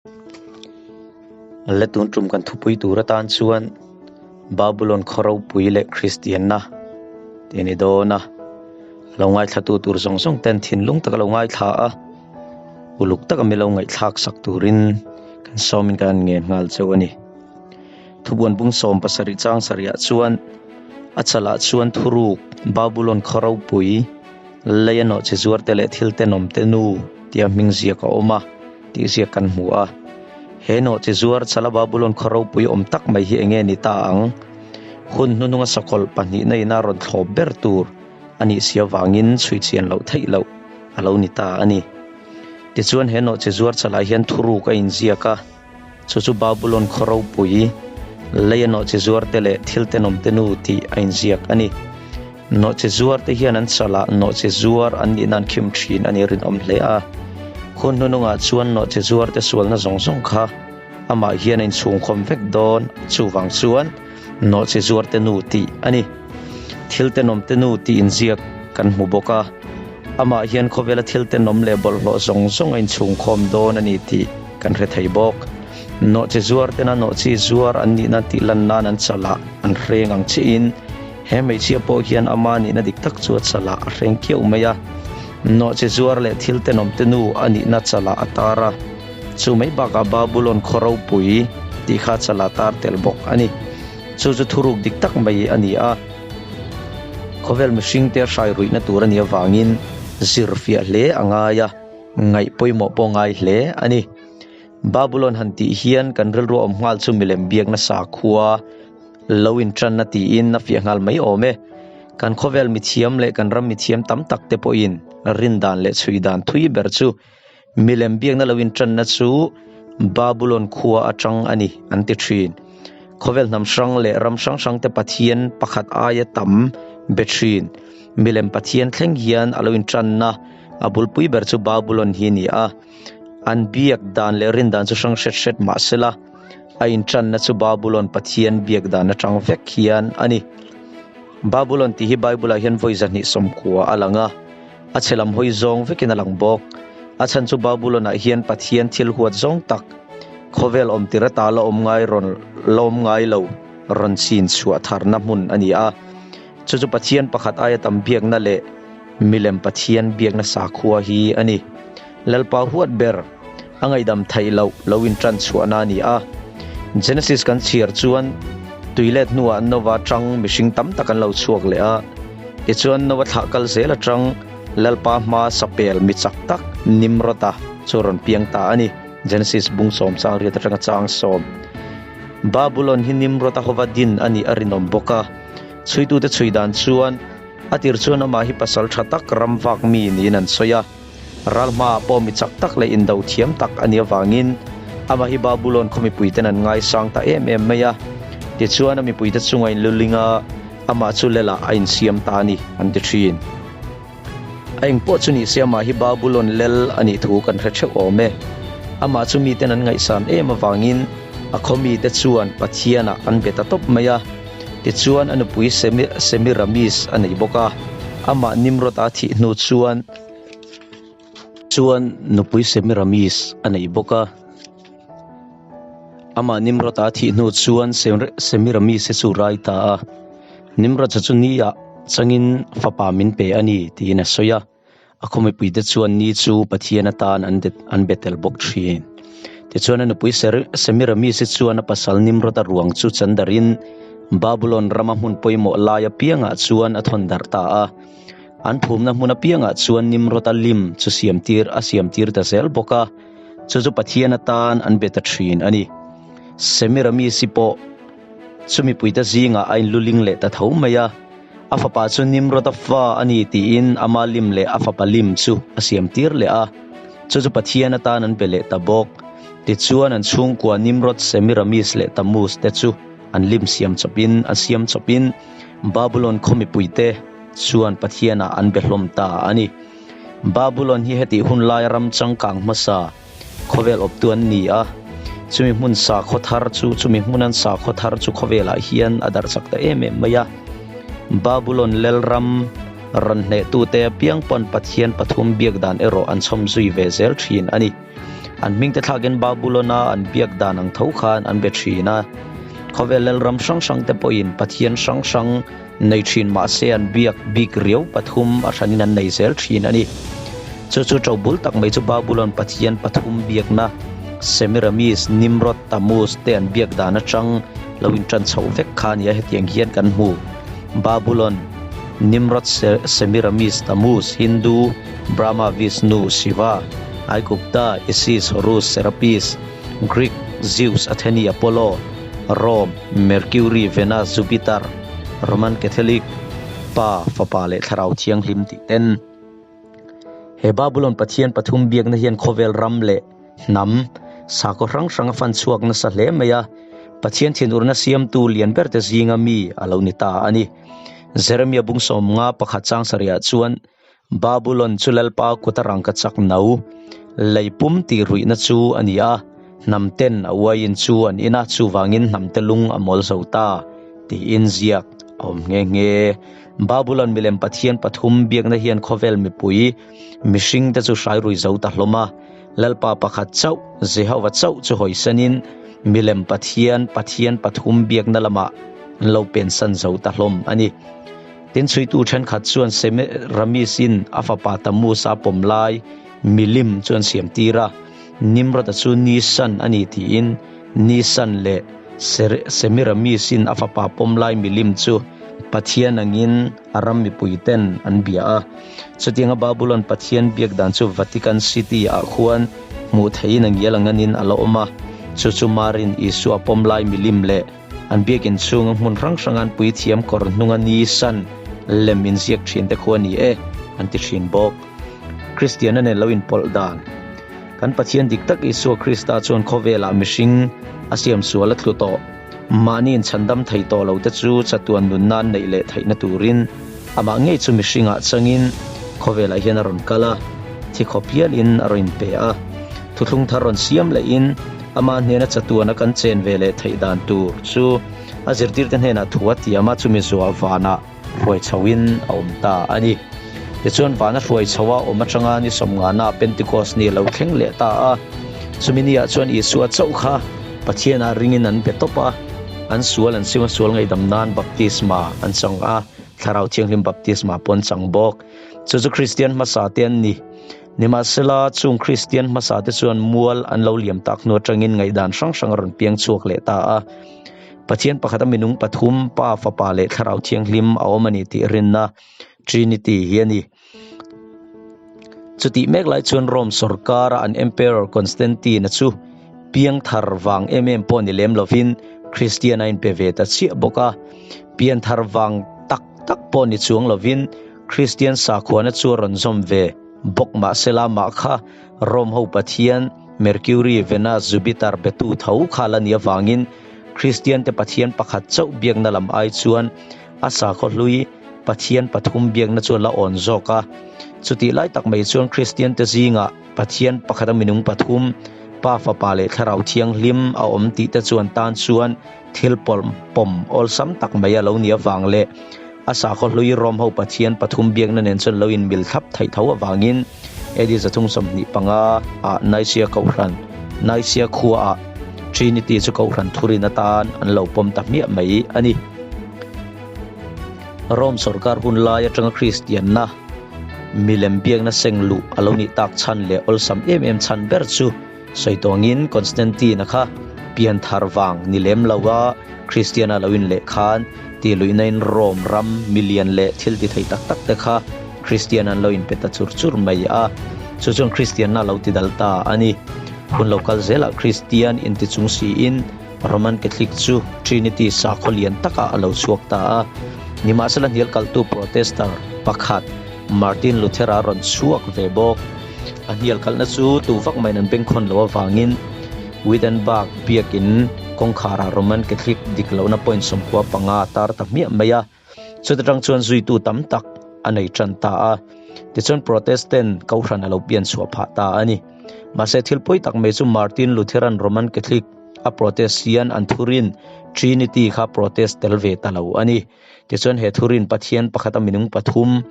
Le tun tum kan thupui tur atan chuan Babulon khaw ropui leh Kristianna tih a ni dawn a, lo ngaithlatu tur zawng zawng ten thinlung taka lo ngaithla a, uluk taka mi lo ngaihthlak sak turin kan sawmin kan han ngen nghal cheu a ni. Thubuan bung 17 chang sarihah chuan a chalah chuan thuruk Babulon khaw ropui Lei a nawhchi zuar te leh thil tenawm te nu tia hming ziak a awm a tih ziak kan hmu a. He nawhchi zuar chala Babulon khaw ropui awm tak mai hi enge ni ta ang? Hun hnuhnunga sakawlh pahnihna ina rawn thlawp ber tur a nih si avangin chhui chian loh theih loh a lo ni ta a ni. Tichuan he nawhchi zuar chalah hian thuruk a inziak a. Chu chu Babulon khaw ropui, leia nawhchi zuarte leh thil tenawmte nu tih a inziak a ni. Nawhchi zuarte hian an chalah nawhchi zuar an nihna an khim thin a ni rinawm hle a. Hun hnunungah chuan nawhchi zuarte sualna zawng zawng kha amah hian a inchhungkhawm vek dawn, chuvang chuan nawhchi zuarte nu tih a ni. Thil tenawmte nu tih inziak kan hmu bawk a, amah hian khawvela thil tenawm leh bawlhhlawh zawng zawng a inchhungkhawm dawn a ni tih kan hre thei bawk. Nawhchi zuar tena nawhchi zuar an nihna tih lan nan an chalah an hreng ang chiahin he hmeichhia pawh hian ama nihna dik tak chu a chalah a hreng kiau mai a. Nawhchi zuar leh thil tenawmte nu a nihna chalah a tar a, chu mai bakah Babulon khaw ropui tih kha chalah tar tel bawk a ni. Chu chu thuruk dik tak mai a ni a, khawvel mihringte hrai ruihna tur a nih avangin zir fiah hle a ngai a. Ngaih pawimawh pawh ngai hle a ni. Babulon han tih hian kan rilru a awm nghal chu milem biakna sakhua lo intanna tiin a fiah nghal mai awm e. Kan khawvel mithiam leh kan ram mithiam tam tak te pawhin rindan leh chhui dan thui ber chu milem biakna lo intanna chu Babulon khua atang a ni an ti thin. Khawvel hnam hrang leh ram hrang hrang te Pathian pakhat aia tam be thin. Milem Pathian thleng hian a lo intanna A bulpui ber chu Babulon hi a ni a, an biak dan leh rin dan chu hrang hret hret mah sela, a intanna chu Babulon Pathian biak dan atang vek hian a ni. Babulon tih hi Bible-ah hian vawi 290 a lang a, a chhe lam hawi zawng vekin a lang bawk. A chhan chu Babulon-ah hian Pathian thil huat zawng tak, khawvel awm tir ata la awm ngai rawn la awm ngai lo rawn chin chhuah tharna hmun a ni a. Chu chu Pathian pakhat aia tam biakna leh milem Pathian biakna sakhua hi a ni. Lalpa huat ber, a ngaihdam theih loh lo intan chhuahna a ni a. Genesis kan chhiar chuan tuilet hnuah Nova atang mihring tam tak an lo chhuak leh a. Tichuan Nova thlah kal zel atang Lalpa hma sapel mi chak tak Nimrod-a chu a rawn piang ta a ni. Genesis bung sawm chang riat atanga chang sawm. Babulon hi Nimrod-a hova din a nih a rinawm bawk a. Chhuitute chhui dan chuan a tir chuan amah hi pasal tha tak ram vak mi niin an sawi a. Ral hmaah pawh mi chak tak leh indo thiam tak a nih avangin amah hi Babulon khaw mipuiten an ngaisang ta em em mai a. Tichuan a mipuite chunga inluling a, amah chu lelah a insiam ta a ni an ti thin. A engpawh chu ni se amah hi Babulon lel a nih thu kan hre theuh awm e. Amah chu miten an ngaihsan em avangin a khaw mite chuan Pathianah an be ta tawp mai a. Tichuan a nupui Semiramis a nei bawk a, amah Nimrod-a thih hnu chuan chuan nupui Semiramis a nei bawk a. Amah Nimrod-a thih hnu chuan Semiramis hi chu rai ta a. Nimrod-a chu ni ah changin fapa min pe a ni tiin a sawi a. A khaw mipuite chuan ni chu Pathian atan an be tel bawk thin. Tichuan a nupui Semiramis hi chuan a pasal Nimrod-a ruang chu chandarin Babulon rama hmun pawimawh lai apiangah chuan a thawn darh ta a. An phumna hmun apiangah chuan Nimrod-a lim chu siamtir a siamtir ta zel bawk a. Chu chu Pathian atan an be ta thin a ni. Semiramis-i pawh chu mipuite zingah a inluling leh ta tho mai a. A fapa chu Nimrod-a fa a ni tiin ama lim leh a fapa lim chu a siamtir leh a. Chu chu Pathian atan an be leh ta bawk. Tichuan an chhungkua Nimrod, Semiramis leh Tammuz te chu an lim siam chawpin an siam chawpin Babulon khaw mipuite chuan Pathianah an be hlawm ta a ni. Babulon hi hetih hun laia ram changkang hmasa khawvel awptu an ni a, chumi hmun sakhaw thar chu chumi hmun an sakhaw thar chu khawvelah hian a darh chak ta em em mai a. Babulon lel ram rawn hnehtute apiang pawn Pathian pathum biak dan erawh an chhawm zui ve zel thin a ni. An hmingte thlakin Babulon-a an biak dan ang tho khan an be thin a. Khawvel lalram hrang hrangte pawhin pathian hrang hrang nei thin mah se an biak bik riau pathum a hranin an nei zel thin a ni. Chu chu ṭobul tak mai chu Babulon pathian pathum biakna Semiramis, Nimrod, Tammuz te an biak dan atang lo inṭan chhoh vek kha a ni a, hetiang hian kan hmu. Babulon, Nimrod, Semiramis, Tammuz, Hindu, Brahma, Vishnu, Shiva, Aigupta, Isis, Horus, Serapis, Greek, Zeus, Atheni, Apollo, Rome, Mercury, Venus, Jupiter, Roman Catholic, Pa, Fapa leh Thlarau Thianghlim tih ten. He Babulon Pathian pathum biakna hian khawvel ram leh hnam, sakhaw hrang hrang a fan chhuak nasa hle mai a, Pathian thinurna siamtu lian berte zinga mi a lo ni ta a ni. Jeremia bung sawmnga pakhat chang sarihah chuan, Babulon chu Lalpa kuta rangka chak no, lei pum tih ruihna chu a ni a, hnamten a uaiin chu an in a, chuvangin hnamte lung a mawl zo ta, tiin ziak a awm nghe nghe. Babulon milem pathian pathum biakna hian khawvel mipui mihringte chu hrai rui zo ta hlawm a, Lalpa pakhat chauh, Jehova chauh chu hawisanin milem pathian pathian pathum biakna lamah an lo pensan zo ta hlawm a ni. Tin, chhuitu thenkhat chuan Semiramis-in a fapa Tammuz-a pawm lai milim chu an siam tir a, Nimrod-a chu Nisan a ni tiin Nisan leh Semiramis-in a fapa pawm lai milim chu Pathian angin a ram mipuiten an bia a. Chutianga Babulon Pathian biak dan chu Vatican City-ah khuan hmuh theihin a ngial anganin a la awm a, chu chu Marin Isua pawm lai milim leh An biakin chhunga hmun hrang hranga an puithiam kawr hnunga ni san lem inziak thin te khu a ni e, an ti thin bawk. Kristianna nen lo inpawlh dan. Kan Pathian dik tak Isua Krista chuan khawvelah mihring a siam sual a thlu tawh. Mahni inchhandam thei tawh lo te chu chatuan nunna an neih leh theihna turin amah ngei chu mihringah changin khawvelah hian a rawn kal a, thi khawp hialin a rawn inpe a. Thuthlung thar rawn siam lehin Amah hnena chatuana kan chen ve leh theih dan tur chu a zirtirte hnenah thu a tiam a, chumi zuah vanah hruai chhoin a awm ta a ni. Tichuan vana hruai chhoa awm atanga ni sawmngana Pentecost ni a lo thleng leh ta a. Chumi niah chuan Isua chauh kha Pathianah ringin an be tawp a, an sual an sim a sual ngaihdam nan baptisma an chang a, Thlarau Thianghlim baptisma pawh an chang bawk. Chu chu Kristian hmasa te an ni. Nimahsela, chung Kristian hmasate chuan mual an lo liam tak hnu atangin ngaihdan hrang hrang a rawn piang chhuak leh ta a. Pathian pakhata minung pathum, Pa, Fapa leh Thlarau Thianghlim a awm a ni tih rinna, Trinity, hi a ni. Chutih mek lai chuan Rome sawrkara an Emperor Constantine-a chu piangthar vang em em pawh ni lem lovin Kristian a inpe ve ta chiah bawk a. Pianthar vang tak tak pawh ni chuang lovin Kristian sakhuana chu a rawn zawm ve bawk mahsela mah kha Rome ho pathian Mercury, Venus, Jupiter betu tho kha la ni avangin Kristian te pathian pakhat chauh biakna lam ai chuan a sakhaw hlui pathian pathum biakna chu a la awn zawk a. Chutih lai tak mai chuan Kristian te zingah Pathian pakhata minung pathum, Pa, Fapa leh Thlarau Thianghlim a awm tih te chuan tan chuan Thil pawm awlsam tak mai a lo nih avang leh a sakhaw hlui Rom ho Pathian pathum biakna nen chuan lo inmil thlap theih tho avangin AD 325 ah Nicaea Kohhran, Nicaea khuaah Trinity chu Kohhran thurin atan an lo pawm ta hmiah mai a ni. Rom sawrkar hun lai atanga Kristianna milem biakna seng luh a lo nih tak chhan leh awlsam em em chhan ber chu Sawi tawngin Constantine-a kha pianthar vang ni lem lo a, Kristiana lo inleh khan tih luihnain Rome ram milian leh thil ti thei tak tak te kha Kristian an lo inpe ta chur chur mai a, chu chuan Kristianna a lo ti dal ta a ni. Hun lo kal zelah Kristian inti chung siin Roman Catholic chu Trinity sakhaw lian takah a lo chhuak ta a. Nimahsela hnial kaltu Protestant pakhat Martin Luther-a rawn chhuak ve bawk. A hnial kalhna chu tu vak maiin an bengkhawn loh avangin Wittenberg biakin kawngkharah Roman Catholic dik lohna point 15 a tar ta hmiah mai a, chuta tang chuan zuitu tam tak a nei tan ta a. Tichuan Protestant kohhran a lo pian chhuah phah ta a ni. Mahse thil pawi tak mai chu Martin Lutheran Roman Catholic a protest hian an thurin Trinity kha protest tel ve ta lo a ni. Tichuan he thurin Pathian pakhata minung pathum,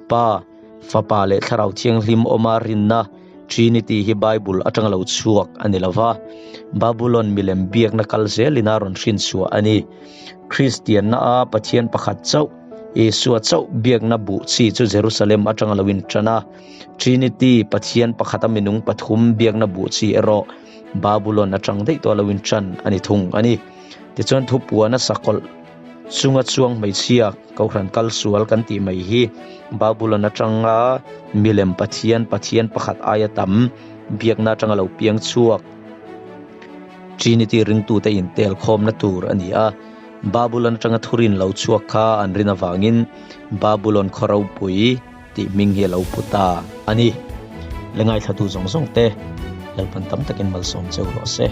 Pa, Fapa leh Thlarau Thianghlim awma rinna, Trinity hi Bible atanga lo chhuak a ni lova, Babulon milem biakna kal zelin a rawn hrinchhuah a ni. Kristianna a Pathian pakhat chauh, Isua chauh biakna buh chi chu Jerusalem atanga lo intan a. Trinity, Pathian pakhata minung pathum biakna buh chi erawh Babulon atang daih tawh lo intan a ni thung a ni. Tichuan thupuana sakawlh chunga chuang hmeichhia Kohhran kal sual kan tih mai hi Babulon atanga milem Pathian, Pathian pakhat aia tam biakna atanga lo piang chhuak Trinity ringtute intel khawmna tur a ni a. Babulon atanga thurin lo chhuak kha an rin avangin Babulon khaw ropui tih hming hi a lo pu ta a ni. Le ngaithlatu zawng zawng te Lalpan tam takin malsawm cheu rawh se.